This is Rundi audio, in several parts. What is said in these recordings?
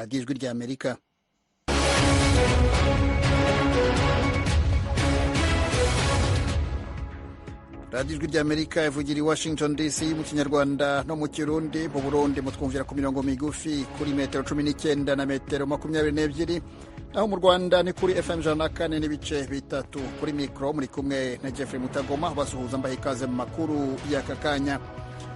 Radiyo Ijwi ry'Amerika. Radiyo Ijwi ry'Amerika ivugira i Washington DC mu Kinyarwanda no mu Kirundi. Mu Burundi mutwumvira ku mirongo migufi kuri metero 19 na metero 22, naho mu Rwanda ni kuri FM 104.3. Kuri mikoro muri kumwe na Jeffrey Mutagoma, basuhuza mbaha ikaze mu makuru y'aka kanya.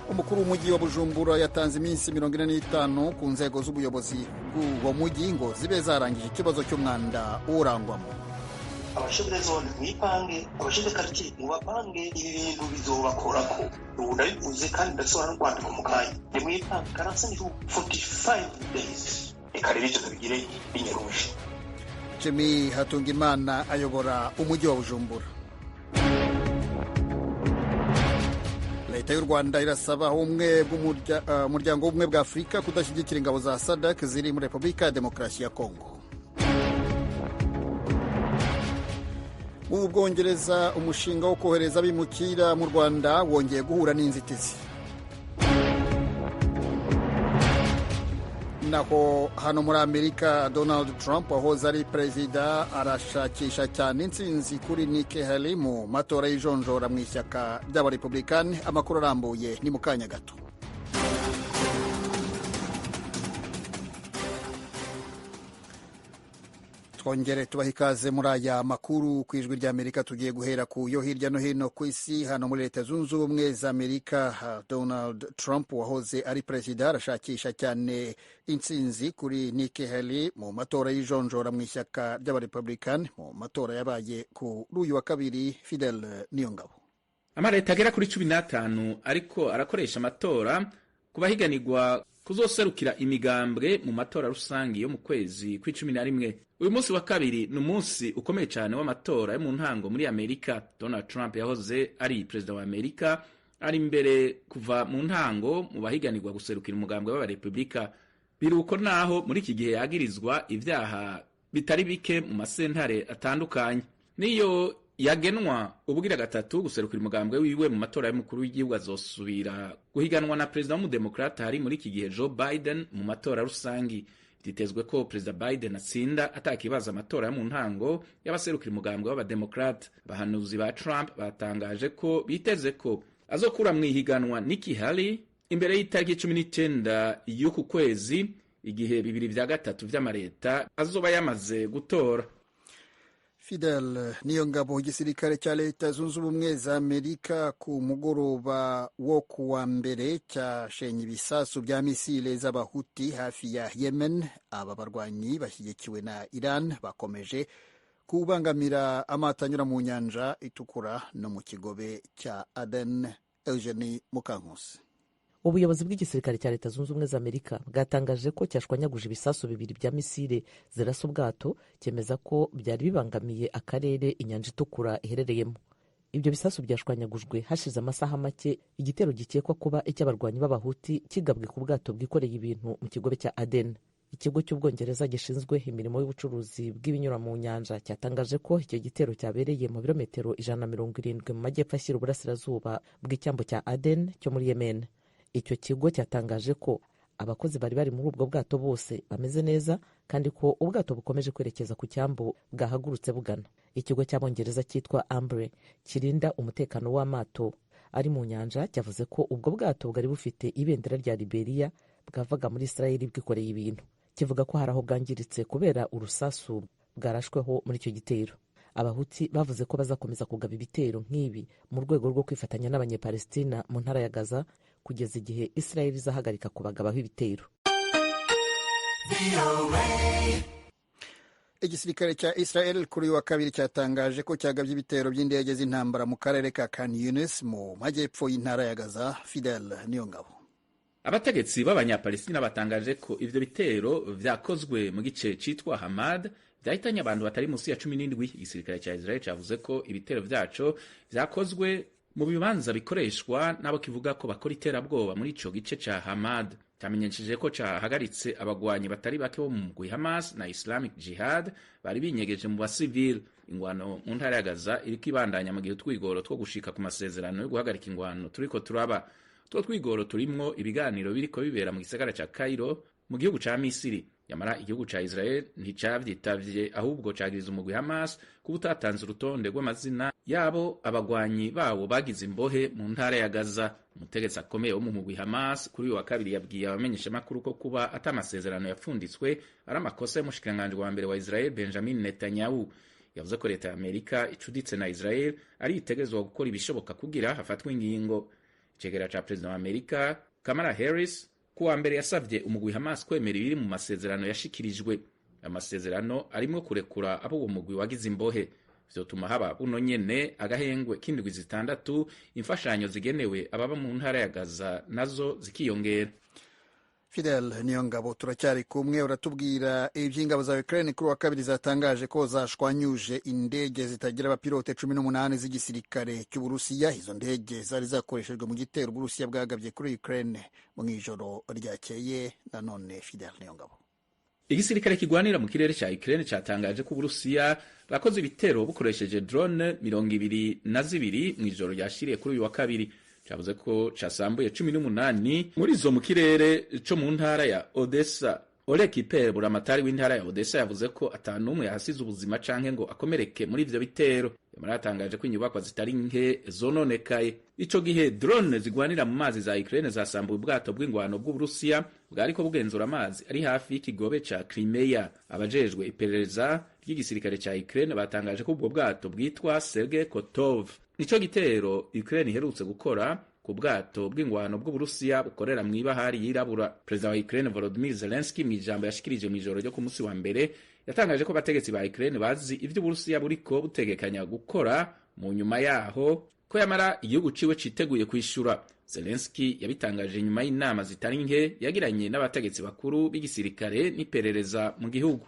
Umukuru w'umujyi wa Bujumbura yatanze iminsi 45 ku nzego z'ubuyobozi bw'uwo mujyi ngo zibe zarangije ikibazo cy'umwanda urangwamo. Abashefu de zone mwipange, abashefu de quartier mubapange, ibi bintu bizobakorako. Ubu ndabivuze kandi ndasohora n'urwandiko mu kanya. Nimwipange karanse 45 days. Reka rero ivyo tubigire binyaruje. Jimmy Hatungimana ayobora umujyi wa Bujumbura. Leta y'u Rwanda irasaba ubumwe bw'umuryango w'ubumwe bwa Afurika kudashyigikira ingabo za SADC ziri muri Repubulika ya Demokarasi ya Kongo. Mu Bwongereza, umushinga wo kohereza abimukira mu Rwanda wongeye guhura n'inzitizi. Naho hano muri Amerika, Donald Trump wahoze ari perezida arashakisha cyane intsinzi kuri Nikki Haley mu matora y'ijonjora mu ishyaka ry'Abarepublikani. Amakuru arambuye ni mu kanya gato. Twongere tubaha ikaze muri aya makuru ku Ijwi ry'Amerika. Tugiye guhera ku yo hirya no hino ku isi. Hano muri Leta Zunze Ubumwe za Amerika, Donald Trump wahoze ari perezida arashakisha cyane intsinzi kuri Nikki Haley mu matora y'ijonjora mu ishyaka ry'Abarepublikani, mu matora yabaye kuri uyu wa kabiri. Fidel Niyongabo. Amaleta agera kuri 15 ariko arakoresha amatora ku bahiganirwa kuzoserukira imigambwe mu matora rusangi yo mu kwezi kw'icumi na rimwe. Uyu munsi wa kabiri ni umunsi ukomeye cyane w'amatora yo mu ntango muri Amerika. Donald Trump yahoze ari perezida wa Amerika ari imbere kuva mu ntango mu bahiganirwa guserukira umugambwe w'Abarepublika. Biruko naho muri iki gihe yagirizwa ivyaha bitari bike mu masentare atandukanye. Niyo yagenwa ubugira gatatu guserukira umugambwe wiwe mu matora y'umukuru w'igihugu, azosubira guhiganwa na perezida w'umudemokrate hari muri iki gihe Joe Biden mu matora rusangi. Vyitezwe ko perezida Biden atsinda atakibaza amatora yo mu ntango y'abaserukira umugambwe w'abademokrate. Abahanuzi ba Trump batangaje ko biteze ko azokura mu ihiganwa Nikki Haley imbere y'itariki 19 y'uku kwezi, igihe 2/3 vy'amareta azoba yamaze gutora. Fidel Niyongabo. Igisirikare cya Leta Zunze Ubumwe za Amerika ku mugoroba wo kuwa mbere cyashenye ibisasu bya misile z'Abahuti hafi ya Yemen. Aba barwanyi bashyigikiwe na Iran bakomeje kubangamira amato anyura mu Nyanja Itukura no mu Kigobe cya Aden. Eugenie Mukankusi. Ubuyobozi bw'igisirikare cya Leta Zunze Ubumwe za Amerika bwatangaje ko cyashwanyaguje ibisasu bibiri bya misile zirasa ubwato, cyemeza ko byari bibangamiye akarere Inyanja Itukura iherereyemo. Ibyo bisasu byashwanyagujwe hashize amasaha make igitero gikekwa kuba icy'abarwanyi b'Abahuti kigabwe ku bwato bwikoreye ibintu mu Kigobe cya Aden. Ikigo cy'Ubwongereza gishinzwe imirimo y'ubucuruzi bw'ibinyura mu nyanja cyatangaje ko icyo gitero cyabereye mu birometero 170 mu majyepfo ashyira uburasirazuba bw'icyambu cya Aden cyo muri Yemen. Icyo kigo cyatangaje ko abakozi bari bari muri ubwo bwato bose bameze neza, kandi ko ubwato bukomeje kwerekeza ku cyambu bwahagurutse bugana. Ikigo cy'Abongereza cyitwa Ambre kirinda umutekano w'amato ari mu nyanja cyavuze ko ubwo bwato bwari bufite ibendera rya Liberia, bwavaga muri Israeli bwikoreye ibintu. Kivuga ko hari aho bwangiritse kubera urusasu bwarashweho muri icyo gitero. Abahuti bavuze ko bazakomeza kugaba ibitero nk'ibi mu rwego rwo kwifatanya n'Abanyepalestina mu ntara ya Gaza kugeza igihe Israel izahagarika kubagabaho ibitero. Igisirikare cya Israel kuri wa kabiri cyatangaje ko cyagabye ibitero by'indege z'intambara mu karere ka Khan Yunis mu majyepfo y'intara ya Gaza. Fidel Niyongabo. Abategetsi b'Abanyapalestina batangaje ko ivyo bitero vyakozwe mu gice citwa Hamad vyahitanye abantu batari musi ya 17. Igisirikare cya Israel cavuze ko ibitero vyaco vyakozwe mu bibanza bikoreshwa n'abo kivuga ko bakora iterabwoba muri ico gice ca Hamad. Cyamenyesheje ko cahagaritse abagwanyi batari bake bo mu mugwi Hamas na Islamic Jihad bari binyegeje mu basivili. Ingwano mu ntara ya Gaza iriko ibandanya mu gihe utwigoro two gushika ku masezerano yo guhagarika ingwano turiko turaba. Utwo twigoro turimwo ibiganiro biriko bibera mu gisagara ca Cairo mu gihugu ca Misiri. Yamara igihugu ca Israel nticavyitavye, ahubwo cagiriza umugwi Hamas kuba utatanze urutonde rw'amazina yabo abagwanyi bawo bagize imbohe mu ntara ya Gaza. Umutegetsi akomeye wo mu mugwi Hamas kuri uyu wa kabiri yabwiye abamenyeshamakuru ko kuba ata amasezerano yapfunditswe ari amakosa y'umushikiranganji wa mbere wa Israel Benjamin Netanyahu. Yavuze ko leta ya Amerika icuditse na Israel ari itegerezwa gukora ibishoboka kugira hafatwe ingingo. Icegera ca perezida wa Amerika Kamala Harris kuwa mbere yasavye umugwi Hamas kwemera ibiri mu masezerano yashikirijwe. Amasezerano arimwo kurekura abo uwo mugwi wagize imbohe, vyotuma haba buno nyene agahengwe k'indwi 6, imfashanyo zigenewe ababa mu ntara ya Gaza nazo zikiyongera. Fidel Niyongabo, turacyari kumwe, uratubwira iby'ingabo za Ukraine kuri wa kabiri zatangaje ko zashwanyuje indege zitagira abapilote 18 z'igisirikare cy'Uburusiya. Izo ndege zari zakoreshejwe mu gitero Uburusiya bwagabye kuri Ukraine mu ijoro ryakeye. Nanone Fidel Niyongabo. Igisirikare kigwanira mu kirere ca Ukraine catangaje ko Uburusiya bakoze ibitero bukoresheje drone 22 mu ijoro ryashiriye kuri uyu wa kabiri. Cavuze ko casambuye 18 muri zo mu kirere co mu ntara ya Odessa. Oleg Kiper, buramatari w'intara ya Odessa, yavuze ko atanumwe yahasize ubuzima canke ngo akomereke muri ivyo bitero. Yamara yatangaje ko inyubakwa zitari nke zononekaye. Ico gihe drone zigwanira mu mazi za Ukraine zasambuye ubwato bw'ingwano bw'Uburusiya bwariko bugenzura amazi ari hafi y'ikigobe ca Crimea. Abajejwe iperereza ry'igisirikare ca Ukraine batangaje ko ubwo bwato bwitwa Sergei Kotov. Nico gitero Ukraine iherutse gukora ku bwato bw'ingwano bw'Uburusiya bukorera mw'ibahari yirabura. Perezida wa Ukraine Volodymyr Zelensky mu ijambo yashikirije mw'ijoro ryo ku munsi wa mbere yatangaje ko abategetsi ba Ukraine bazi ivyo Uburusiya buriko butegekanya gukora mu nyuma yaho, ko yamara igihugu ciwe citeguye kwishura. Zelensky yabitangaje nyuma y'inama zitari nke yagiranye n'abategetsi bakuru b'igisirikare n'iperereza mu gihugu.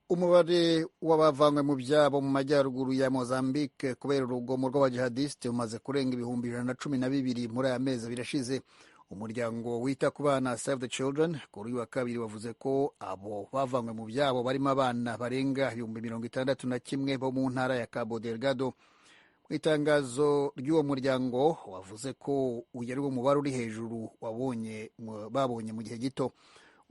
Umubare w'abavanywe mu byabo mu majyaruguru ya Mozambique kubera urugomo rw'abajihadisite umaze kurenga 112,000 muri aya mezi abiri ashize. Umuryango wita ku bana Save the Children kuri uyu wa kabiri wavuze ko abo bavanywe mu byabo barimo abana barenga 61,000 bo mu ntara ya Cabo Delgado. Mu itangazo ry'uwo muryango wavuze ko uyu ari wo mubare uri hejuru babonye mu gihe gito.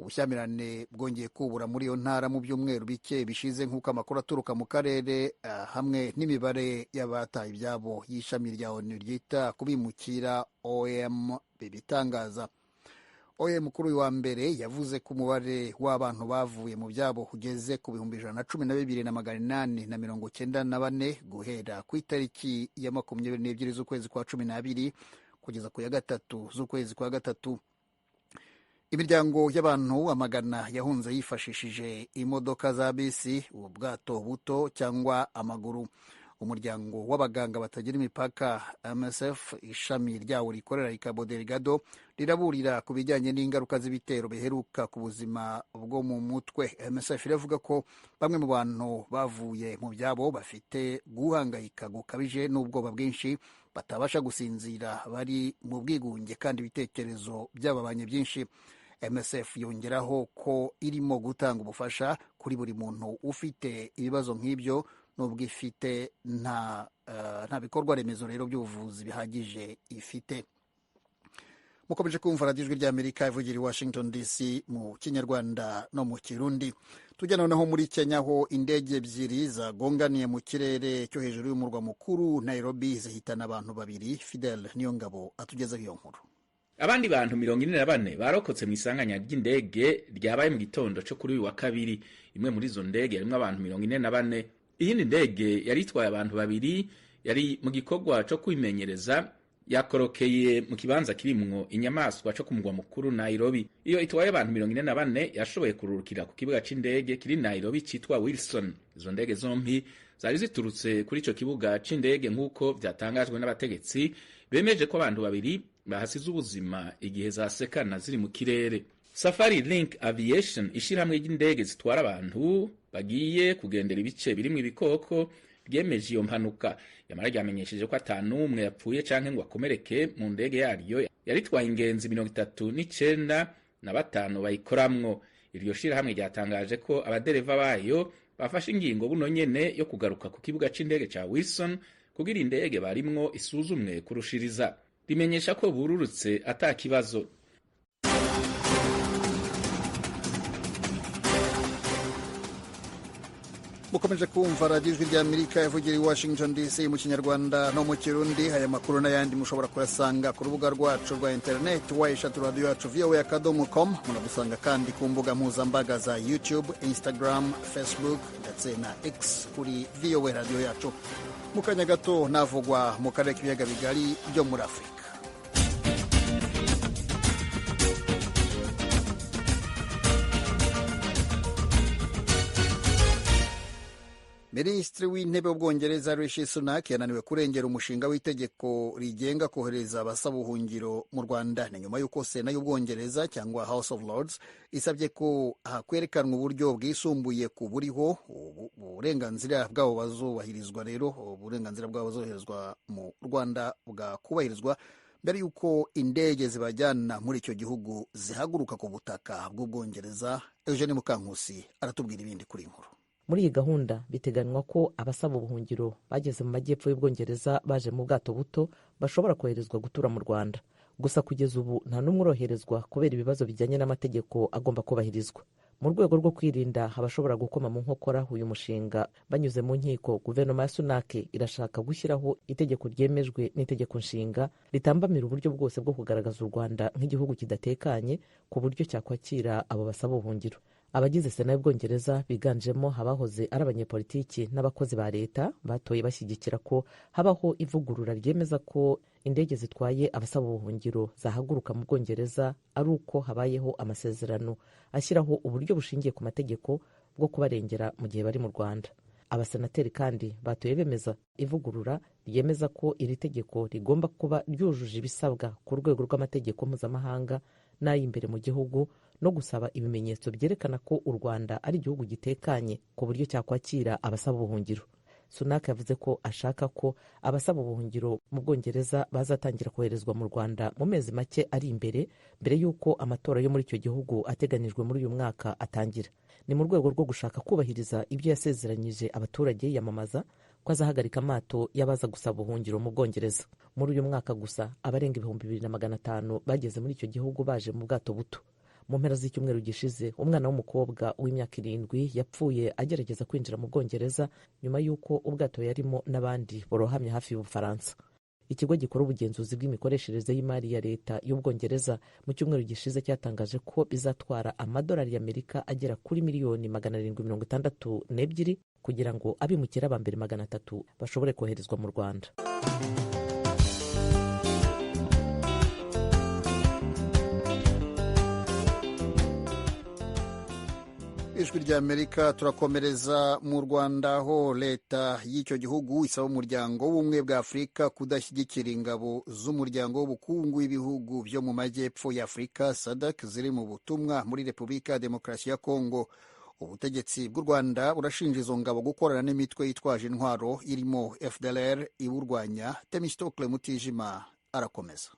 Ubushyamirane bwongeye kubura muri iyo ntara mu byumweru bike bishize, nk'uko amakuru aturuka mu karere hamwe n'imibare y'abataye ibyabo y'ishami rya ONU ryita kubimukira OM bibitangaza. OM kuri uyu wa mbere yavuze ko umubare w'abantu bavuye mu byabo ugeze ku 112,894 guhera ku itariki ya 22 z'ukwezi kwa 12 kugeza ku ya 3 z'ukwezi kwa 3. Imiryango y'abantu amagana yahunze yifashishije imodoka za bisi, ubwato buto cyangwa amaguru. Umuryango w'abaganga batagira imipaka MSF ishami ryawo rikorera i Cabo Delgado riraburira ku bijyanye n'ingaruka z'ibitero biheruka ku buzima bwo mu mutwe. MSF iravuga ko bamwe mu bantu bavuye mu byabo bafite guhangayika gukabije n'ubwoba bwinshi, batabasha gusinzira, bari mu bwigunge kandi ibitekerezo byababanye byinshi. MSF yongeraho ko irimo gutanga ubufasha kuri buri muntu ufite ibibazo nk'ibyo, nubwo ifite nta bikorwa remezo rero by'ubuvuzi bihagije ifite. Mukomeje kumva radiyo Ijwi ry'Amerika ivugira i Washington DC mu Kinyarwanda no mu Kirundi. Tujya noneho muri Kenya, aho indege ebyiri zagonganiye mu kirere cyo hejuru y'umurwa mukuru Nairobi zihitana abantu babiri. Fidel Niyongabo atugezeho iyo nkuru. Abandi bantu 44 barokotse mu isanganya ry'indege ryabaye mu gitondo cyo kuri uyu wa kabiri. Imwe muri izo ndege yarimwo abantu 44. Iyindi ndege yari itwaye abantu babiri yari mu gikorwa cyo kwimenyereza yakorokeye mu kibanza kirimwo inyamaswa cyo ku mugwa mukuru Nairobi. Iyo itwaye abantu 44 yashoboye kururukira ku kibuga c'indege kiri Nairobi citwa Wilson. Izo ndege zompi zari ziturutse kuri ico kibuga c'indege, nk'uko vyatangajwe n'abategetsi bemeje ko abantu babiri bahasize ubuzima igihe zasekana ziri mu kirere. Safari Link Aviation, ishirahamwe ry'indege zitwara abantu bagiye kugendera ibice birimwo ibikoko, ryemeje iyo mpanuka. Yamara ryamenyesheje ko atanumwe yapfuye canke ngo akomereke mu ndege yaryo yaritwaye ingenzi 39 na batanu bayikoramwo. Iryo shirahamwe ryatangaje ko abadereva bayo bafashe ingingo buno nyene yo kugaruka ku kibuga c'indege ca Wilson kugira indege barimwo isuzumwe kurushiriza. Rimenyesha ko bururutse ata kibazo. Mukomeje kumva radiyo Ijwi ry'Amerika ivugira i Washington DC mu Kinyarwanda no mu Kirundi. Aya makuru n'ayandi mushobora kuyasanga ku rubuga rwacu rwa interineti www.radiyoyacu voa.com. Munadusanga kandi ku mbuga mpuzambaga za YouTube, Instagram, Facebook ndetse na X kuri VOA radiyo yacu. Mu kanya gato navugwa mu karere k'ibiyaga bigari byo muri Afurika. Minisitiri w'Intebe w'Ubwongereza Rishi Sunak yananiwe kurengera umushinga w'itegeko rigenga kohereza abasaba ubuhungiro mu Rwanda. Ni nyuma y'uko Sena y'Ubwongereza cyangwa House of Lords isabye ko hakwerekanwa uburyo bwisumbuye ku buriho uburenganzira bwabo bazubahirizwa. Rero uburenganzira bwabo bazoherezwa mu Rwanda bwakubahirizwa mbere y'uko indege zibajyana muri icyo gihugu zihaguruka ku butaka bw'Ubwongereza. Eugene Mukankusi aratubwira ibindi kuri inkuru. Muri iyi gahunda biteganywa ko abasaba ubuhungiro bageze mu majyepfo y'Ubwongereza baje mu bwato buto bashobora koherezwa gutura mu Rwanda. Gusa kugeza ubu nta n'umwe uroherezwa kubera ibibazo bijyanye n'amategeko agomba kubahirizwa. Mu rwego rwo kwirinda abashobora gukoma mu nkokora uyu mushinga banyuze mu nkiko, guverinoma ya Sunak irashaka gushyiraho itegeko ryemejwe n'itegeko nshinga ritambamira uburyo bwose bwo kugaragaza u Rwanda nk'igihugu kidatekanye ku buryo cyakwakira abo basaba ubuhungiro. Abagize Sena y'Ubwongereza biganjemo abahoze ari abanyepolitiki n'abakozi ba leta batoye bashyigikira ko habaho ivugurura ryemeza ko indege zitwaye abasaba ubuhungiro zahaguruka mu Bwongereza ari uko habayeho amasezerano ashyiraho uburyo bushingiye ku mategeko bwo kubarengera mu gihe bari mu Rwanda. Abasenateri kandi batoye bemeza ivugurura ryemeza ko iri tegeko rigomba kuba ryujuje ibisabwa ku rwego rw'amategeko mpuzamahanga n'ay'imbere mu gihugu, no gusaba ibimenyetso byerekana ko u Rwanda ari igihugu gitekanye ku buryo cyakwakira abasaba ubuhungiro. Sunak yavuze ko ashaka ko abasaba ubuhungiro mu Bwongereza bazatangira koherezwa mu Rwanda mu mezi make ari imbere, mbere y'uko amatora yo muri icyo gihugu ateganijwe muri uyu mwaka atangira. Ni mu rwego rwo gushaka kubahiriza ibyo yasezeranyije abaturage yiyamamaza ko azahagarika amato y'abaza gusaba ubuhungiro mu Bwongereza. Muri uyu mwaka gusa abarenga 2500 bageze muri icyo gihugu baje mu bwato buto. Mu mpera z'icyumweru gishize umwana w'umukobwa w'imyaka 7 yapfuye agerageza kwinjira mu Bwongereza nyuma y'uko ubwato yarimo n'abandi borohamye hafi y'Ubufaransa. Ikigo gikora ubugenzuzi bw'imikoreshereze y'imari ya leta y'Ubwongereza mu cyumweru gishize cyatangaje ko bizatwara amadolari y'Amerika agera kuri miliyoni 762 kugira ngo abimukira ba mbere 300 bashobore koherezwa mu Rwanda. Ijwi ry'Amerika. Turakomereza mu Rwanda, aho leta y'icyo gihugu isaba umuryango w'ubumwe bwa Afurika kudashyigikira ingabo z'umuryango w'ubukungu w'ibihugu byo mu majyepfo ya Afurika SADC ziri mu butumwa muri Repubulika ya Demokarasi ya Kongo. Ubutegetsi bw'u Rwanda burashinja izo ngabo gukorana n'imitwe yitwaje intwaro irimo FDLR iwurwanya. Temistokle Mutijima arakomeza.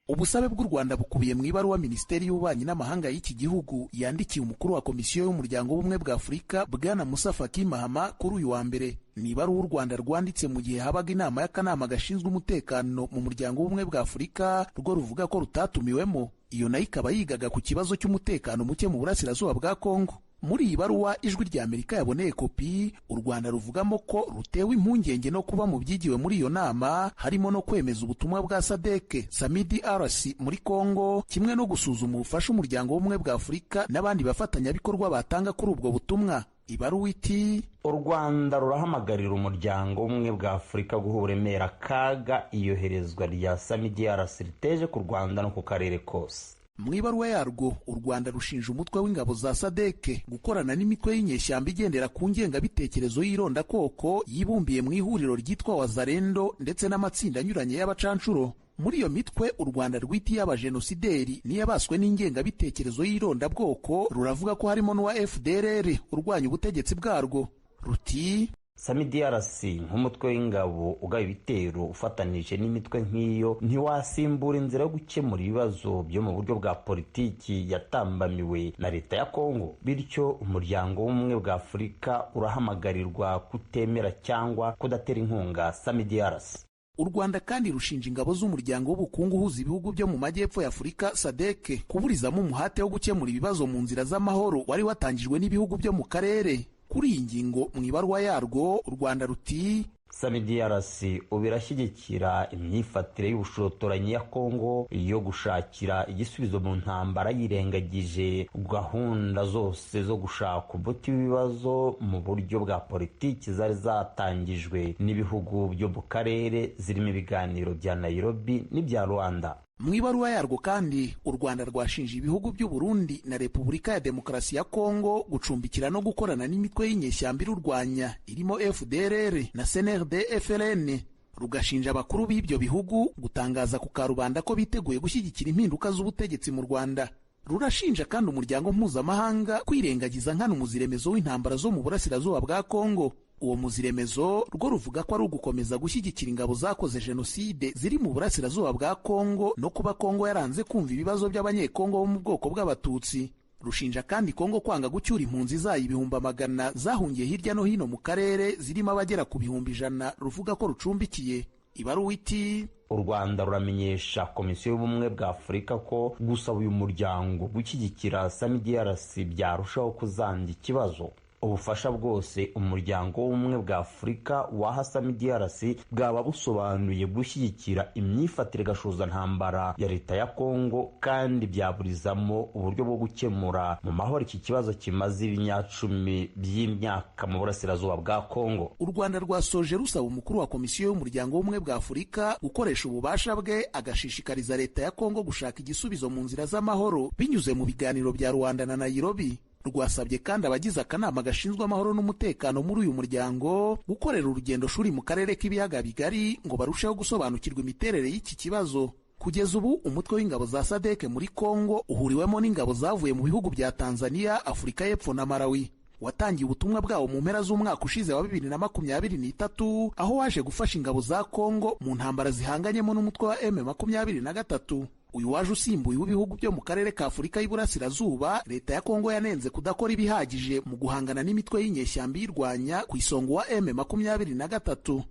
Ubusabe bw'u Rwanda bukubiye mu ibaruwa Minisiteri y'Ububanyi n'Amahanga y'iki gihugu yandikiye umukuru wa Komisiyo y'Umuryango w'Ubumwe bwa Afurika Bwana Musa Faki Mahama kuri uyu wa mbere. Ni ibaruwa u Rwanda rwanditse mu gihe habaga inama y'akanama gashinzwe umutekano mu Muryango w'Ubumwe bwa Afurika, rwo ruvuga ko rutatumiwemo. Iyo nayo ikaba yigaga ku kibazo cy'umutekano muke mu burasirazuba bwa Kongo. Muri iyi baruwa Ijwi rya Amerika yaboneye kopi, u Rwanda ruvugamo ko rutewe impungenge no kuba mu byigiwe muri iyo nama harimo no kwemeza ubutumwa bwa SADC SAMIDRC muri Kongo, kimwe no gusuzuma ubufasha umuryango w'ubumwe bwa Afurika n'abandi bafatanyabikorwa batanga kuri ubwo butumwa. Ibaruwa iti: U Rwanda rurahamagarira umuryango w'ubumwe bwa Afurika guha uburemere akaga iyoherezwa rya SAMIDRC riteje ku Rwanda no ku karere kose. Mu ibaruwa yarwo u Rwanda rushinja umutwe w'ingabo za SADC gukorana n'imitwe y'inyeshyamba igendera ku ngengabitekerezo y'irondakoko yibumbiye mu ihuriro ryitwa Wazalendo ndetse n'amatsinda anyuranye y'abacanshuro. Muri iyo mitwe u Rwanda rwita iy'abajenosideri n'iyabaswe n'ingengabitekerezo y'irondabwoko, ruravuga ko harimo n'uwa FDLR urwanya ubutegetsi bwarwo. Ruti: SAMIDRC nk'umutwe w'ingabo ugaba ibitero ufatanije n'imitwe nk'iyo ntiwasimbura inzira yo gukemura ibibazo byo mu buryo bwa politiki yatambamiwe na leta ya Kongo. Bityo umuryango w'ubumwe bwa Afurika urahamagarirwa kutemera cyangwa kudatera inkunga SAMIDRC. U Rwanda kandi rushinja ingabo z'umuryango w'ubukungu uhuza ibihugu byo mu majyepfo ya Afurika SADC kuburizamo umuhate wo gukemura ibibazo mu nzira z'amahoro wari watangijwe n'ibihugu byo mu karere. Kuri iyi ngingo mu ibarwa yarwo u Rwanda ruti: SAMIDRC ubu irashyigikira imyifatire y'ubushotoranyi ya Kongo yo gushakira igisubizo mu ntambara, yirengagije gahunda zose zo gushaka umuti w'ibibazo mu buryo bwa politiki zari zatangijwe n'ibihugu byo mu karere, zirimo ibiganiro bya Nairobi n'ibya Rwanda. Mu ibaruwa yarwo kandi u Rwanda rwashinje ibihugu by'u Burundi na Repubulika ya Demokarasi ya Kongo gucumbikira no gukorana n'imitwe y'inyeshyamba irurwanya irimo FDLR na CNRD FLN, rugashinja abakuru b'ibyo bihugu gutangaza ku karubanda ko biteguye gushyigikira impinduka z'ubutegetsi mu Rwanda. Rurashinja kandi umuryango mpuzamahanga kwirengagiza nkana umuziremezo w'intambara zo mu burasirazuba bwa Kongo. Uwo muziremezo rwo ruvuga ko ari ugukomeza gushyigikira ingabo zakoze jenoside ziri mu burasirazuba bwa Kongo no kuba Kongo yaranze kumva ibibazo by'abanyekongo bo mu bwoko bw'Abatutsi. Rushinja kandi Kongo kwanga gucyura impunzi zayo 100,000 zahungiye hirya no hino mu karere, zirimo abagera ku 100,000 ruvuga ko rucumbikiye. Ibaruwa iti: U Rwanda ruramenyesha Komisiyo y'Ubumwe bwa Afurika ko gusaba uyu muryango gushyigikira SAMIDRC byarushaho kuzambya ikibazo. Ubufasha bwose umuryango w'ubumwe bwa Afurika waha SAMIDRC bwaba busobanuye gushyigikira imyifatire gashozantambara ya leta ya Kongo, kandi byaburizamo uburyo bwo gukemura mu mahoro iki kibazo kimaze ibinyacumi by'imyaka mu burasirazuba bwa Kongo. U Rwanda rwasoje rusaba umukuru wa Komisiyo y'Umuryango w'Ubumwe bwa Afurika gukoresha ububasha bwe agashishikariza leta ya Kongo gushaka igisubizo mu nzira z'amahoro binyuze mu biganiro bya Rwanda na Nairobi. Rwasabye kandi abagize akanama gashinzwe amahoro n'umutekano muri uyu muryango gukorera urugendo shuri mu karere k'ibiyaga bigari ngo barusheho gusobanukirwa imiterere y'iki kibazo. Kugeza ubu umutwe w'ingabo za SADC muri Kongo uhuriwemo n'ingabo zavuye mu bihugu bya Tanzania, Afurika y'Epfo na Malawi. Watangiye ubutumwa bwawo mu mpera z'umwaka ushize wa 2023, aho waje gufasha ingabo za Kongo mu ntambara zihanganyemo n'umutwe wa M23. Uyu waje usimbuye w'ibihugu byo mu karere ka Afurika y'Iburasirazuba, leta ya Kongo yanenze kudakora ibihagije mu guhangana n'imitwe y'inyeshyamba iyirwanya ku isonga wa M23.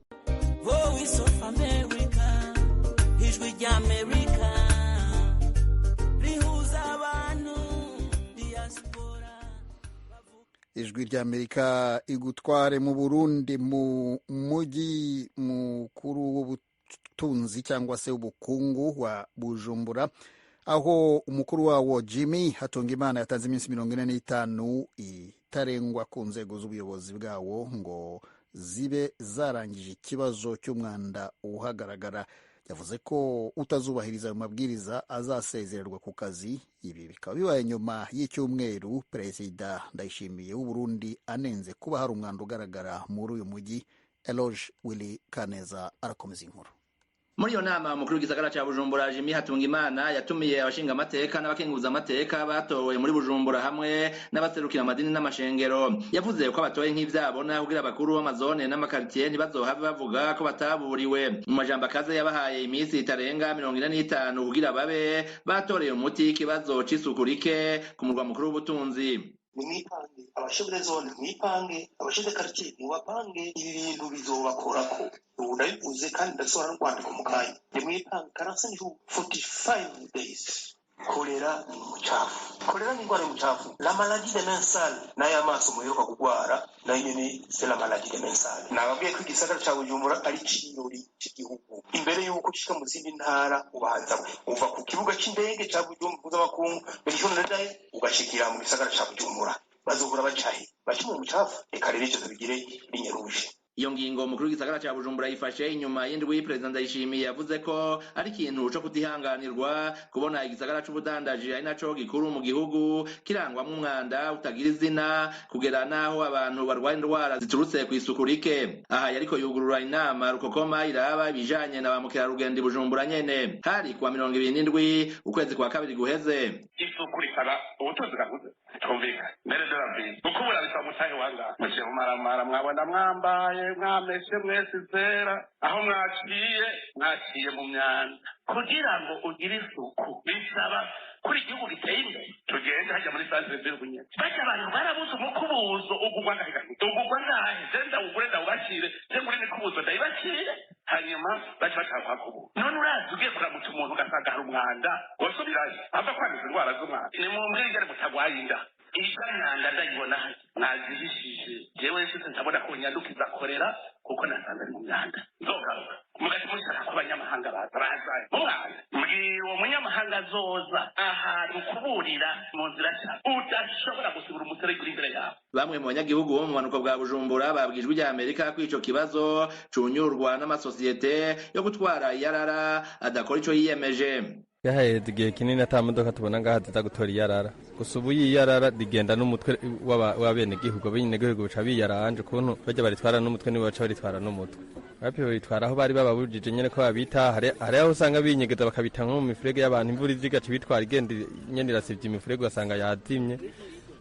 Voice of America, ijwi ry'Amerika rihuza abantu diaspora. Ijwi ry'Amerika igutware mu Burundi, mu mujyi mukuru w'ubutunzi cyangwa se ubukungu wa Bujumbura, aho umukuru wawo Jimmy Hatungimana yatanze iminsi 45 itarengwa ku nzego z'ubuyobozi bwawo ngo zibe zarangije ikibazo cy'umwanda uhagaragara. Yavuze ko utazubahiriza ayo mabwiriza azasezererwa ku kazi. Ibi bikaba bibaye nyuma y'icyumweru Perezida Ndayishimiye w'u Burundi anenze kuba hari umwanda ugaragara muri uyu mujyi. Eloge Willy Kaneza arakomeza inkuru. Muri iyo nama umukuru w'igisagara ca Bujumbura Jimmy Hatungimana yatumiye abashinga amateka n'abakenguza amateka batowe muri Bujumbura hamwe n'abaserukira amadini n'amashengero. Yavuze ko abatoye nk'ivyabona kugira abakuru b'amazone n'amakaritiye ntibazohave bavuga ko bataburiwe. Mu majambo akaze yabahaye iminsi itarenga 45 kugira babe batoreye umuti ikibazo c'isuku rike ku murwa mukuru w'ubutunzi. Nimwipange abashefu de zone, mwipange abashefu de quartier, mubapange. Ibi bintu bizobakorako, ubu ndabivuze kandi ndasohora n'urwandiko mu kanya. Nimwipange 45 jours, 45 days. Kolera ni umucafu, kolera ni ingwara y'umucafu, la maladie de main sale n'ay'amaso muheruka kugwara nayo nyene c'est la maladie de main sale. Nababwiye ko igisagara ca Bujumbura ari icirori c'igihugu. Imbere y'uko ushika mu zindi ntara ubanza uva ku kibuga c'indege ca Bujumbura mpuzamakungu Melchior Ndadaye ugashikira mu gisagara ca Bujumbura, bazohora bacahe baca mu mucafu. Reka rero ivyo tubigire ligne rouge. Iyo ngingo umukuru w'igisagara ca Bujumbura yifashe inyuma y'indwi Perezida Ndayishimiye yavuze ko ari ikintu co kutihanganirwa kubona igisagara c'ubudandaji ari naco gikuru mu gihugu kirangwamwo umwanda utagira izina, kugera n'aho abantu barwara indwara ziturutse kw'isuku rike. Aha yariko yugurura inama rukokoma iraba ibijanye na ba mukerarugendo i Bujumbura nyene. Hari kuwa 27 ukwezi kwa kabiri guheze. Isuku risaba ubutunzi gahuze tumvikane mbere de la ville kuko burabisaba mutahe wanga muciye mu maramara mwabona mwambaye mwameshe mwese zera aho mwaciye mwaciye mu myanda. Kugira ngo ugire isuku bisaba kuri igihugu giteye imbere. Tugende hajya muri centre ville bunyene bajya abantu barabuze umukubuzo ugugwa ngahe ugugwa ngahe je ndawugure ndawubakire je ngure imikubuzo ndayibakire hanyuma Hanyuma baca bashaka kwakubura. None urazi ugiye kuramutsa umuntu ugasanga hari umwanda, wasubirayo ava kwanduza indwara z'umwanda. Nimumbwire ingene mutagwaye inda. Irya myanda ndayibona mwazihishije, jewe nshitse ntabona ko nyandukiza korera kuko nasanze ari mu myanda. Nzogaruka mugati mushaka ko abanyamahanga baza mu mwanda. Mbwira uwo munyamahanga azoza ahantu kuburira mu nzira nshya udashobora gusibura umuserege uri imbere yawe. Bamwe mu banyagihugu bo mu bumanuko bwa Bujumbura babwijwe rya Amerika ko ico kibazo cunyurwa n'amasosiyete yo gutwara iyarara adakora ico yiyemeje. Yaheze igihe kinini ata modoka tubona ngaha ziza gutora iyarara. Gusa ubu iyarara rigenda n'umutwe w'abenegihugu, abenegihugu baca biyaranje ukuntu bajya baritwara n'umutwe, nibo baca baritwara n'umutwe. Bapi baritwara aho bari bababujije nyene ko babita, hari aho usanga binyegeza bakabita nko mu mifurege y'abantu, imvura iza igaca ibitwara igenda nyene irasivye imifurege ugasanga yazimye.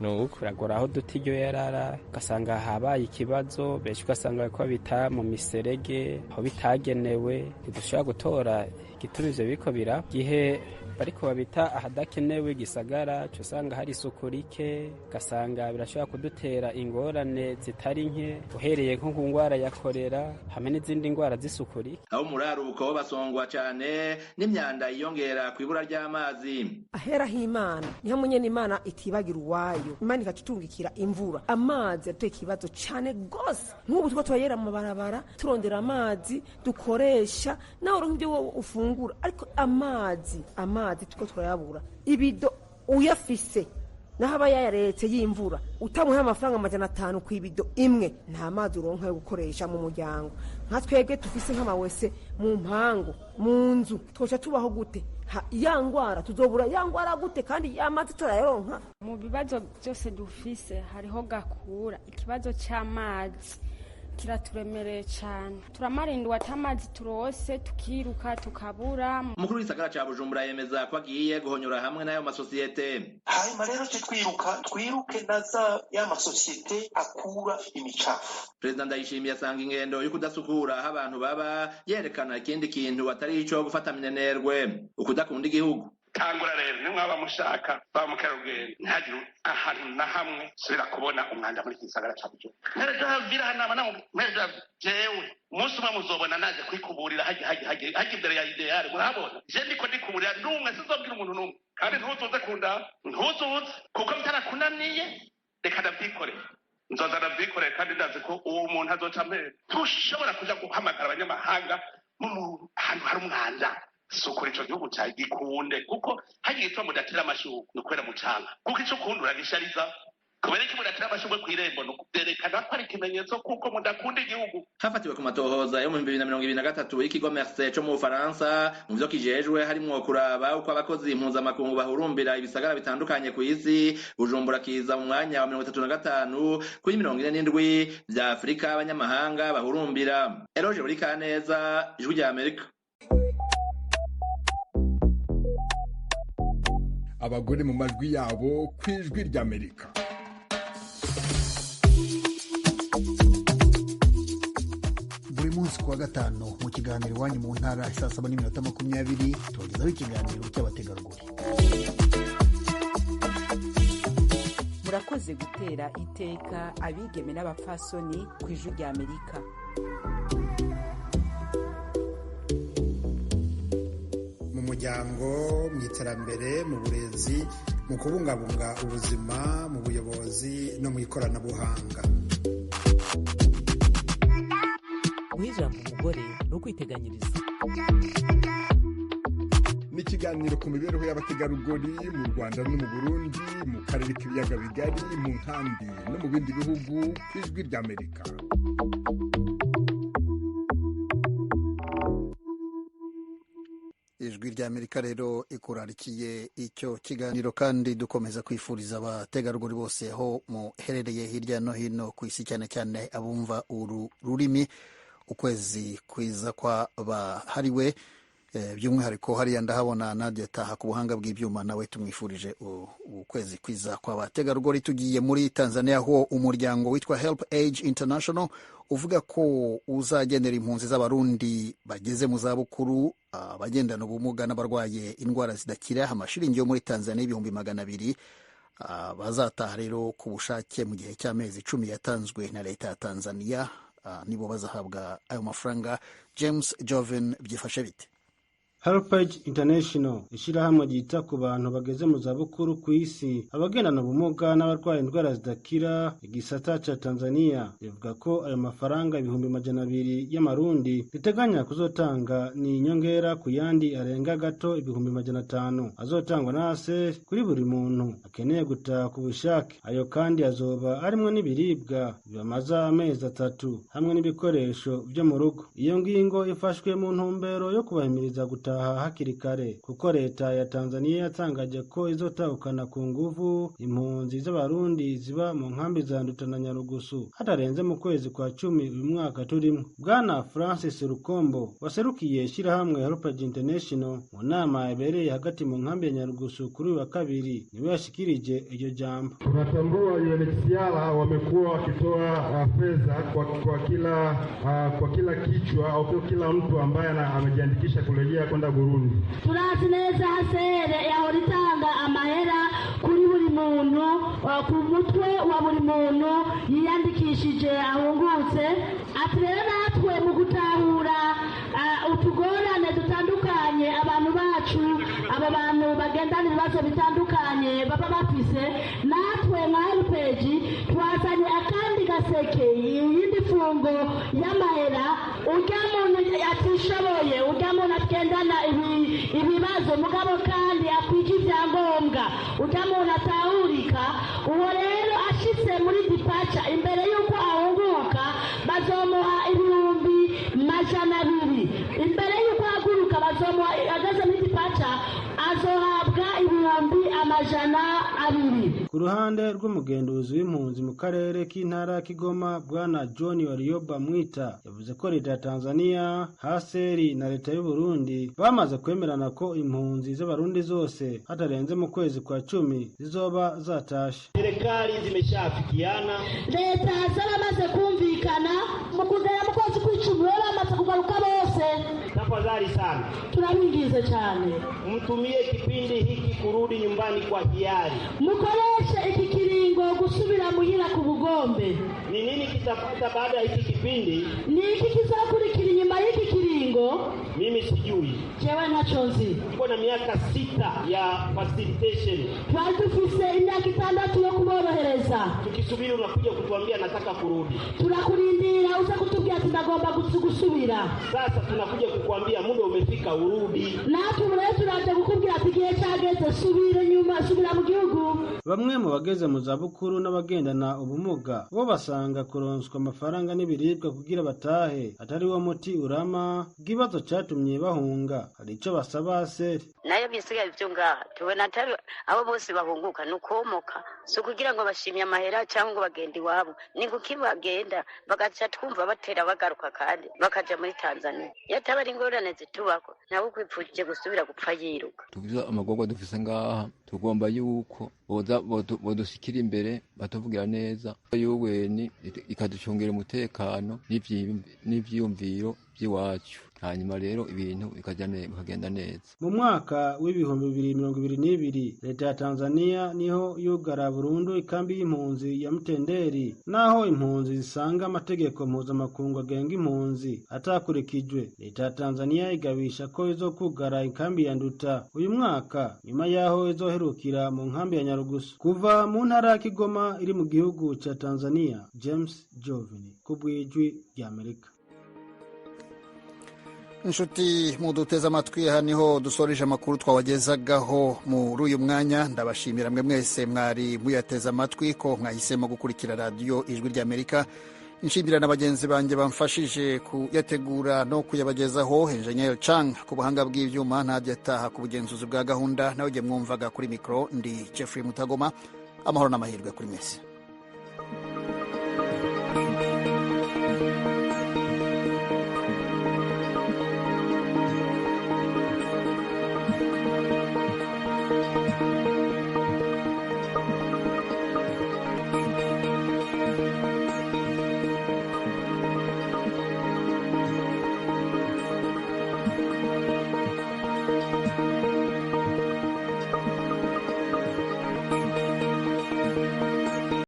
Nuko biragora aho duta iryo yarara, ugasanga habaye ikibazo, benshi ugasanga bariko babita mu miserege aho bitagenewe. Ntidushobora gutora igituma ivyo biriko biraba. Igihe bariko babita ahadakenewe igisagara, uca usanga hari isuku rike, ugasanga birashobora kudutera ingorane zitari nke, uhereye nko ku ngwara ya korera hamwe n'izindi ngwara z'isuku rike. Aho muraruko basongwa cane n'imyanda yiyongera kw'ibura ry'amazi. Aheraho Imana niho munyene Imana itibagira uwayo, Imana ikatutungikira imvura. Amazi ateye ikibazo cane gose. Nk'ubu turiko turayera mu mabarabara turondera amazi dukoresha, nawe uronka ivyo ufungura, ariko amazi turiko turayabura. Ibido uyafise naho aba yayaretse y'imvura, utamuha amafaranga 500 kw'ibido imwe, nta mazi uronka yo gukoresha mu muryango. Nka twebwe tufise nk'amawese mu mpangu, mu nzu, twoca tubaho gute? Ya ngwara tuzobura ya ngwara gute kandi ya mazi turayaronka? Mu bibazo byose dufise hariho gakura ikibazo c'amazi kiraturemereye cane. Turamarindwa atamazi turose, tukiruka tukabura. Umukuru w'igisagara ca Bujumbura yemeza ko agiye guhonyora hamwe n'ayo masosiyete. Hanyuma rero ce twiruka twiruke na za ya masosiyete akura imicafu. Perezida Ndayishimiye asanga ingendo yo kudasukura aho abantu baba yerekana ikindi kintu atari ico gufata minenerwe, ukudakunda igihugu. Tangura rero nimwaba mushaka ba mukerarugendo, ntihagire ahantu na hamwe subira kubona umwanda muri iki gisagara ca Bujumbura. Mpereje hanama namwe mpereje jewe umunsi umwe muzobona naje kwikuburira hajya imbere ya ideale, murabona je ndiko ndikuburira n'umwe, sinzobwira umuntu n'umwe, kandi ntuzuze kunda, ntuzuze kuko bitarakunaniye. Reka ndavyikorere, nzoza ndavyikorere, kandi ndazi ko uwo muntu azoca mpera. Ntushobora kuja guhamagara abanyamahanga mu ahantu hari umwanda. Sukura ico gihugu cawe gikunde, kuko hagiye itwa mudatera amashurwe ni ukubera mucanga, kuko ico ukunda uragishariza. Kubera iki mudatera amashurwe kw'irembo? Ni ukuvyerekana ko ari ikimenyetso kuko mudakunda igihugu. Hafatiwe ku matohoza yo mu 2023 y'ikigo Merce co mu Bufaransa, mu vyo kijejwe harimwo kuraba uko abakozi impuzamakungu bahurumbira ibisagara bitandukanye kw'isi, Bujumbura kiza mu mwanya wa 35 kuri 47 vya Afrika abanyamahanga bahurumbira. Eroje Burikaneza, Ijwi rya Amerika. Abagore mu majwi yabo ku Ijwi ry'Amerika. Buri munsi kuwa gatanu mu kiganiro iwanyu mu ntara saa 7:20 tubagezaho ikiganiro cy'abategarugori. Murakoze gutera iteka abigeme n'abapfasoni ku Ijwi ry'Amerika. Mu muryango, mu iterambere, mu burezi, mu kubungabunga ubuzima, mu buyobozi no mu ikoranabuhanga. Guha ijambo umugore ni ukwiteganyiriza. Ni ikiganiro ku mibereho y'abategarugori mu Rwanda no mu Burundi, mu karere k'ibiyaga bigari, mu nkambi no mu bindi bihugu ku Ijwi ry'Amerika. Ijwi ry'Amerika rero ikurarikiye icyo kiganiro, kandi dukomeza kwifuriza abategarugori bose aho muherereye hirya no hino ku isi, cyane cyane abumva uru rurimi, ukwezi kwiza kwabahariwe. By'umwihariko hariya ndahabona Nadia Taha ku buhanga bw'ibyuma, nawe tumwifurije ukwezi kwiza kw'abategarugori. Tugiye muri Tanzania aho umuryango witwa Help Age International uvuga ko uzagenera impunzi z'abarundi bageze mu zabukuru, abagendana ubumuga n'abarwaye indwara zidakira amashiringi yo muri Tanzania 200,000 bazataha rero ku bushake mu gihe cy'amezi 10 yatanzwe na leta ya Tanzania. Nibo bazahabwa ayo mafaranga. James Joven, byifashe bite? Helpage International, ishyirahamwe ryita ku bantu bageze mu zabukuru ku isi, abagendana ubumuga n'abarwaye indwara zidakira, igisata ca Tanzania, rivuga ko ayo mafaranga 200,000 y'amarundi riteganya kuzotanga ni inyongera ku yandi arenga gato 500,000 azotangwa na ASE kuri buri muntu akeneye gutaha ku bushake. Ayo kandi azoba arimwo n'ibiribwa bibamaza amezi 3 hamwe n'ibikoresho vyo mu rugo. Iyo ngingo ifashwe mu ntumbero yo kubahimiriza gutaha hakiri kare, kuko leta ya Tanzania yatangaje ko izotahukana ku nguvu impunzi z'abarundi ziba mu nkambi za Nduta na Nyarugusu hatarenze mu kwezi kwa 10 uyu mwaka turimo. Bwana Francis Rukombo waserukiye ishyirahamwe Helpage International mu nama yabereye hagati mu nkambi ya Nyarugusu kuri uyu wa kabiri, niwe yashikirije iryo jambo. Tunatambua UNHCR wamekuwa wakitoa fedha kwa kila kichwa au kwa kila mtu ambaye amejiandikisha kurejea kwenda Burundi. Turazi neza hasere yahora itanga amahera kuri buri muntu, ku mutwe wa buri muntu yiyandikishije ahungutse. Ati rero natwe mu gutahura utugorane dutandukanye abantu bacu, abo bantu bagendana ibibazo bitandukanye baba bafise, natwe nka Helpage twazanye akandi gaseke, iyindi fungo y'amahera urya muntu atishoboye, urya muntu agendana ibibazo mugabo kandi akwije ibyangombwa, urya muntu atahurika, uwo rero ashitse muri dipaca imbere y'uko ahunguka bazomuha 200,000. Imbere y'uko ahaguruka bazomuha, ageze muri dipaca azohabwa 200,000. Ku ruhande rw'umugenduzi w'impunzi mu karere k'intara ya Kigoma, Bwana John Warioba Mwita, yavuze ko leta ya Tanzania, Haseri na leta y'u Burundi bamaze kwemerana ko impunzi z'abarundi zose hatarenze mu kwezi kwa 10 zizoba zatashe. Serikali zimeshafikiana, leta zaramaze kumvikana mu kugera mu kwezi kw'icumi bamaze kugaruka bose. Tafadhali sana, turabingize cyane, mtumie kipindi hiki kurudi nyumbani kwa hiari, mukoreshe iki kiringo gusubira muhira ku bugombe. Ni nini kitafuata baada ya hiki kipindi? Ni iki kizakurikira inyuma y'iki kiringo? Mimi sijui. Jewe ntaco nzi. Tuko na miaka 6 ya facilitation. Twari dufise imyaka 6 yo kuborohereza. Tukisubiri unakuja kutuambia nataka kurudi. Turakurindira uza kutubwira ati ndagomba gusubira. Sasa tunakuja kukuambia muda umefika urudi. Natwe rero turaje kukubwira ati igihe cyageze, subira nyuma, subira mu gihugu. Bamwe mu bageze mu zabukuru n'abagendana ubumuga bo basanga kuronswa amafaranga n'ibiribwa kugira batahe atari wo muti urama bw'ibibazo cyatumye bahunga. Hari icyo basaba seri nayo bisigaye byo ngaha tubona atari abo bose bahunguka ni ukomoka, si ukugira ngo bashimye amahera cyangwa ngo bagenda iwabo, ni kuki bagenda bagaca twumva batera bagaruka kandi bakaja muri Tanzania. Iyo ataba ari ingorane zitubako ntawe ukwipfuje gusubira gupfa yiruka. Tugize amagorwa dufise ngaha, tugomba yuko bodushikira imbere batuvugira neza, yuweni ikaducungira umutekano n'ivyiyumviro by'iwacu, hanyuma rero ibintu bikagenda neza. Mu mwaka w'2022 leta ya Tanzania niho yugara burundu ikambi y'impunzi ya Mtenderi, naho impunzi zisanga amategeko mpuzamakungu agenga impunzi atakurikijwe. Leta ya Tanzania igabisha ko izokugara ikambi ya Nduta uyu mwaka nyuma yaho izoherukira mu nkambi ya Nyarugusu. Kuva mu ntara ya Kigoma iri mu gihugu ca Tanzania, James Jovini ku bw'Ijwi ry'Amerika. Inshuti muduteze amatwi, aha niho dusoreje amakuru twabagezagaho muri uyu mwanya. Ndabashimira mwe mwese mwari muyateze amatwi ko mwahisemo gukurikira radiyo Ijwi ry'Amerika. Nshimira na bagenzi banjye bamfashije kuyategura no kuyabagezaho, Engineer Chang ku buhanga bw'ibyuma, Nadia Taha ku bugenzuzi bwa gahunda, nawe jye mwumvaga kuri mikoro ndi Jeffrey Mutagoma. Amahoro n'amahirwe kuri mwese.